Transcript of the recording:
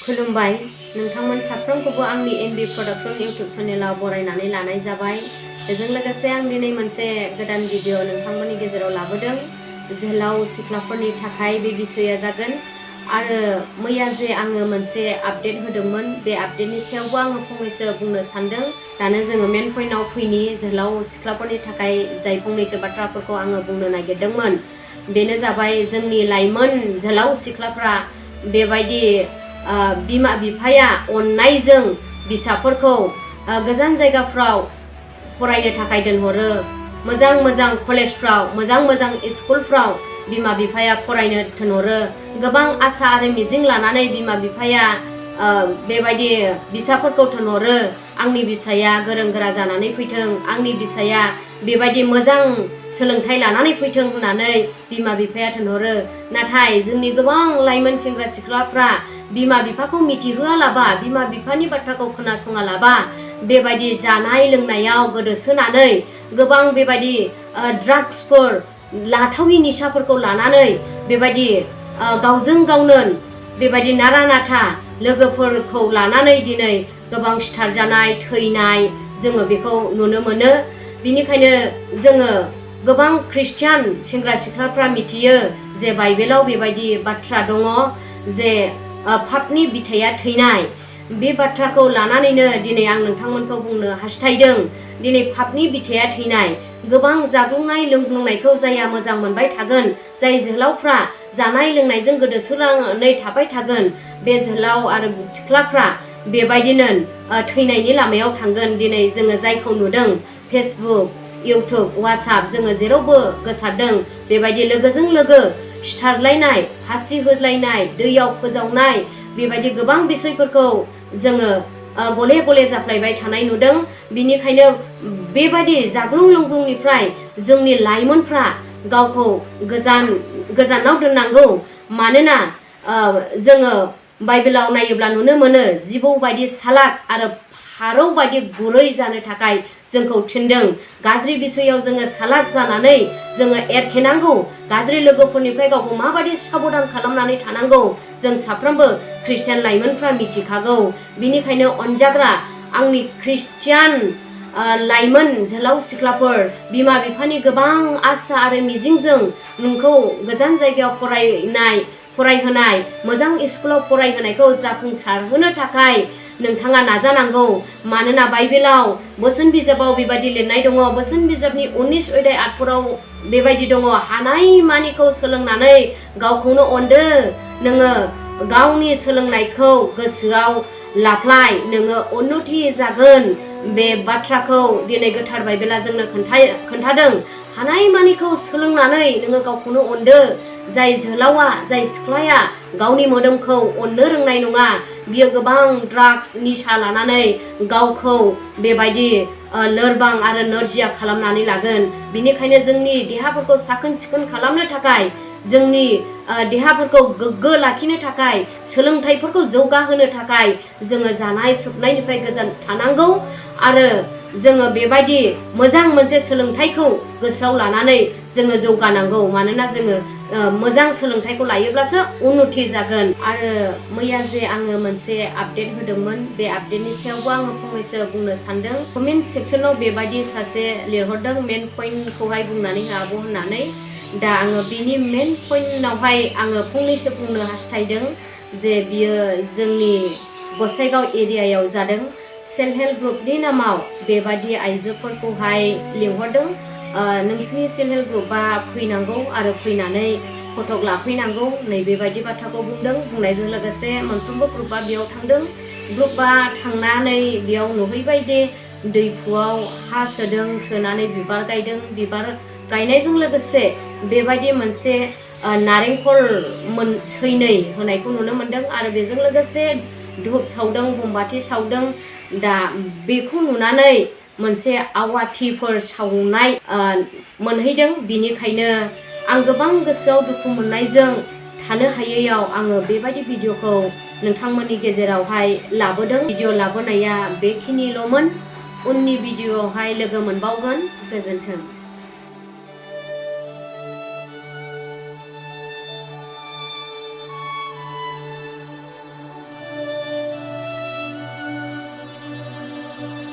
खुलुमबाय नोंथांमोन साफ्रोमखौबो आंनि एमबि प्रडाक्शन इउट्यूब चेनेलाव बरायनानै लानाय जाबाय। बेजों लोगोसे आं दिनै मोनसे गोदान भिडिअ नोंथांमोननि गेजेराव लाबोदों। जोहोलाव सिख्लाफोरनि थाखाय बे बिसया जागोन आरो मैया जे आङो मोनसे आपडेट होदोंमोन बे आपडेटनि सायावबो आङो फंनैसो बुंनो सानदों। दानो जोङो मेन पइन्टआव फैनि जोहोलाव सिख्लाफोरनि थाखाय जाय फंनैसो बाथ्राफोरखौ आङो बुंनो नागिरदोंमोन बेनो जाबाय जोंनि लाइमोन जोहोलाव सिख्लाफ्रा बेबायदि बिमा बिफाया अननायजों फिसाफोरखौ गोजान जायगाफ्राव फरायनो थाखाय दोनहरो, मोजां मोजां कलेजफ्राव मोजां मोजां स्कुलफ्राव बिमा बिफाया फरायनो थिनहरो। गोबां आसा आरो मिजिं लानानै बिमा बिफाया बेबायदि फिसाफोरखौ थिनहरो, आंनि फिसाया गोरों गोरा जानानै फैथों, आंनि फिसाया बेबायदि मोजां सोलोंथाइ लानानै फैथों होननानै बिमा बिफाया थिनहरो। नाथाय जोंनि गोबां लाइमोन सेंग्रा सिख्लाफ्रा बिमा बिफाखौ मिथिहोआलाबा, बिमा बिफानि बाथ्राखौ खोनासङालाबा बेबायदि जानाय लोंनायाव गोदोसोनानै गोबां बेबायदि ड्राग्सफोर लाथावि निसाफोरखौ लानानै बेबायदि गावजों गावनो बेबायदि नारा नाथा लोगोफोरखौ लानानै दिनै गोबां सिथार जानाय थैनाय जोङो बेखौ नुनो मोनो। बिनिखायनो जोङो गोबां ख्रिस्टियान सेंग्रा सिख्लाफ्रा मिथियो जे बाइबेलाव बेबायदि बाथ्रा दङ जे पापनि बिथाया थैनाय। बे बाथ्राखौ लानानैनो दिनै आं नोंथांमोनखौ बुंनो हास्थायदों। दिनै पापनि बिथाया थैनाय। गोबां जाग्लुंनाय लोंग्लुंनायखौ जाया मोजां मोनबाय थागोन, जाय जोहोलावफ्रा जानाय लोंनायजों गोदोसोनानै थाबाय थागोन, बे जोहोलाव आरो सिख्लाफ्रा बेबायदिनो थैनायनि लामायाव थांगोन। दिनै जोङो जायखौ नुदों फेसबुक, इउटुब, वाट्सएप जोङो जेरावबो गोसारदों बेबायदि लोगोजों लोगो सिथारलायनाय, फासि होलायनाय, दैयाव फोजावनाय बेबायदि गोबां बिसयफोरखौ जोङो गले गले जाफ्लायबाय थानाय नुदों। बिनिखायनो बेबायदि जाग्लुं लोंग्लुंनिफ्राय जोंनि लाइमोनफ्रा गावखौ गोजानाव दोननांगौ। मानोना जोङो बाइबेलाव नायोब्ला नुनो मोनो जिबौ बायदि सालाक आरो फारौ बायदि गुरै जानो थाखाय जोंखौ थिनदों। गाज्रि बिसयाव जोङो सालाक जानानै जोङो एरखेनांगौ। गाज्रि लोगोफोरनिफ्राय गावखौ माबायदि साबधान खालामनानै थानांगौ जों साफ्रोमबो ख्रिस्टियान लाइमोनफ्रा मिथिखागौ। बिनिखायनो अनजाग्रा आंनि ख्रिस्टियान लाइमोन जोहोलाव सिख्लाफोर, बिमा बिफानि गोबां आसा आरो मिजिंजों नोंखौ गोजान जायगायाव फरायहोनाय, मोजां स्कुलाव फरायहोनायखौ जाफुंसारहोनो थाखाय नोंथाङा नाजानांगौ। मानोना बाइबेलाव बोसोन बिजाबाव बेबायदि लिरनाय दङ, बोसोन बिजाबनि 19 अध्याय 8फोराव बेबायदि दङ, हानायमानिखौ सोलोंनानै गावखौनो अनदो। नोङो गावनि सोलोंनायखौ गोसोआव लाफ्लाय, नोङो उन्नति जागोन। बे बाथ्राखौ दिनै गोथार बाइबेला जोंनो खोन्थादों। हानायमानिखौ सोलोंनानै नोङो गावखौनो अनदो। जाय जोहोलावा, जाय सिख्लाया गावनि मोदोमखौ अननो रोंनाय नङा, बियो गोबां ड्राग्स निसा लानानै गावखौ बेबायदि लोरबां आरो नोरजिया खालामनानै लागोन। बिनिखायनो जोंनि देहाफोरखौ साखोन सिखोन खालामनो थाखाय, जोंनि देहाफोरखौ गोग्गो लाखिनो थाखाय, सोलोंथाइफोरखौ जौगाहोनो थाखाय जोङो जानाय सोबनायनिफ्राय गोजान थानांगौ आरो जोङो बेबायदि मोजां मोनसे सोलोंथाइखौ गोसोआव लानानै जोङो जौगानांगौ। मानोना जोङो मोजां सोलोंथाइखौ लायोब्लासो उन्नति जागोन। आरो मैया जे आङो मोनसे आपडेट होदोंमोन बे आपडेटनि सायावबो आङो फंनैसो बुंनो सानदों। कमेन्ट सेक्सनाव बेबायदि सासे लिरहरदों मेन पइन्टखौहाय बुंनानै आब' होननानै। दा आङो बिनि मेन पइन्टआवहाय आङो फंनैसो बुंनो हास्थायदों जे बियो जोंनि गसाइगाव एरियायाव जादों। सेल्फ हेल्प ग्रुपनि नामाव बेबायदि आइजोफोरखौहाय लिंहरदों। नोंसिनि सेल्फ हेल्प ग्रुपआ फैनांगौ आरो फैनानै फटक लाफैनांगौ, नैबेबायदि बाथ्राखौ बुंदों। बुंनायजों लोगोसे मोनफ्रोमबो ग्रुपआ बेयाव थांदों। ग्रुपआ थांनानै बेयाव नुहैबाय दे दैफुआव हा सोदों, सोनानै बिबार गायदों। बिबार गायनायजों लोगोसे बेबायदि मोनसे नारेंखल सैनै होनायखौ नुनो मोनदों आरो बेजों लोगोसे धुप सावदों, मोमबाति सावदों। दा बेखौ नुनानै मोनसे आवाथिफोर सावनाय मोनहैदों। बिनिखायनो आं गोबां गोसोआव दुखु मोननायजों थानो हायैयाव आङो बेबायदि भिडिअखौ नोंथांमोननि गेजेरावहाय लाबोदों। भिडिअ लाबोनाया बेखिनिल'मोन। उननि भिडिअआवहाय लोगो मोनबावगोन। गोजोन्थों।